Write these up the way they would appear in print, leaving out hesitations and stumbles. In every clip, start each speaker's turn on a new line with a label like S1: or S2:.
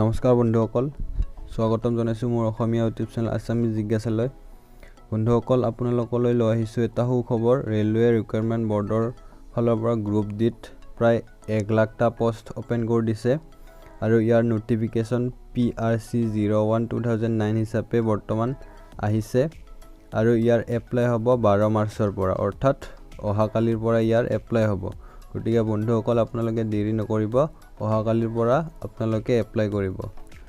S1: নমস্কাৰ বন্ধুসকল, স্বাগতম জনাইছোঁ মোৰ অসমীয়া ইউটিউব চেনেল আছামিজ জিজ্ঞাসালৈ। বন্ধুসকল, আপোনালোকলৈ লৈ আহিছোঁ এটা সুখবৰ। ৰেলৱে ৰিক্ৰুইটমেণ্ট বৰ্ডৰ ফালৰ পৰা গ্ৰুপ ডিত প্ৰায় 1 লাখটা পষ্ট অ'পেন কৰি দিছে আৰু ইয়াৰ ন'টিফিকেশ্যন PRC 01 2009 হিচাপে বৰ্তমান আহিছে আৰু ইয়াৰ এপ্লাই হ'ব 12 মাৰ্চৰ পৰা, অৰ্থাৎ অহাকালিৰ পৰা ইয়াৰ এপ্লাই হ'ব। গতিকে বন্ধুসকল, আপোনালোকে দেৰি নকৰিব, অহাকালিৰ পৰা আপোনালোকে এপ্লাই কৰিব।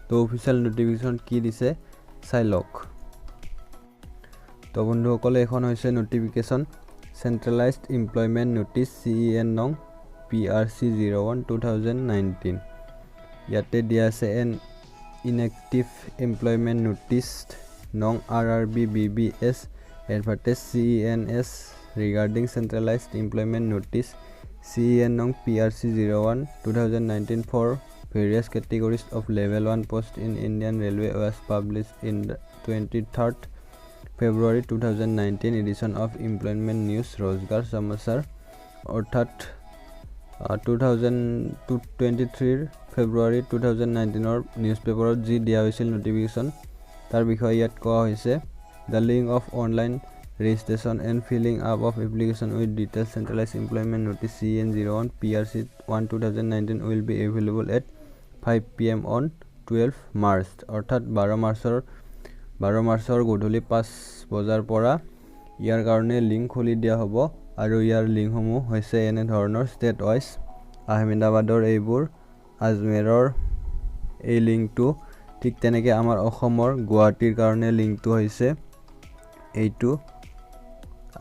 S1: তো অফিচিয়েল ন'টিফিকেশ্যন কি দিছে চাই লওক। তো বন্ধুসকল, এইখন হৈছে notification, centralised employment notice, CEN নং PRC 01 2019। ইয়াতে দিয়া আছে, এন ইনেক্টিভ এমপ্লয়মেণ্ট ন'টিছ নং RRB BBS advertise CENS regarding centralised employment notice CEN নং PRC 01 2019 for various categories of level 1 post in Indian Railway was published in the 23rd February 2019 edition of Employment News Rozgar Samachar। অৰ্থাৎ 2023ৰ ফেব্ৰুৱাৰী 2019ৰ news পেপাৰত যি দিয়া হৈছিল notification, তাৰ বিষয়ে ইয়াত কোৱা হৈছে। The link of online registration and filling up of application with details centralised employment notice CEN 01 PRC 1 2019 will be available at 5 p.m. on 12 March। অৰ্থাৎ 12 মাৰ্চৰ গধূলি 5 বজাৰ পৰা ইয়াৰ কাৰণে লিংক খুলি দিয়া হ'ব। আৰু ইয়াৰ লিংকসমূহ হৈছে এনেধৰণৰ, ষ্টেট ৱাইজ আহমেদাবাদৰ এইবোৰ, আজমেৰৰ এই লিংকটো, ঠিক তেনেকৈ আমাৰ অসমৰ গুৱাহাটীৰ কাৰণে লিংকটো হৈছে এইটো।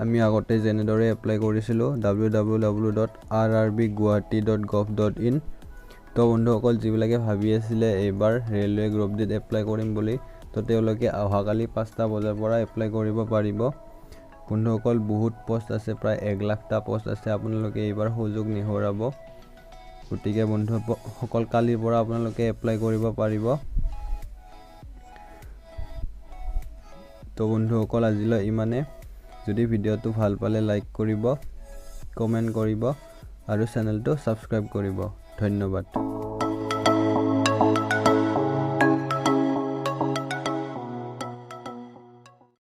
S1: আমি আগতে যেনেদৰে এপ্লাই কৰিছিলোঁ, www.rrbguwahati.gov.in। তো বন্ধুসকল, যিবিলাকে ভাবি আছিলে এইবাৰ ৰেলৱে গ্ৰুপ ডিত এপ্লাই কৰিম বুলি, তো তেওঁলোকে অহাকালি 5টা বজাৰ পৰা এপ্লাই কৰিব পাৰিব। বন্ধুসকল, বহুত পষ্ট আছে, প্ৰায় 1 লাখটা পষ্ট আছে। আপোনালোকে এইবাৰ সুযোগ নেহেৰুৱাব। গতিকে বন্ধুসকল, কালিৰ পৰা আপোনালোকে এপ্লাই কৰিব পাৰিব। তো বন্ধুসকল, আজিলৈ ইমানে। যদি ভিডিঅ'টো ভাল পালে লাইক কৰিব, কমেণ্ট কৰিব আৰু চেনেলটো ছাবস্ক্ৰাইব কৰিব। ধন্যবাদ।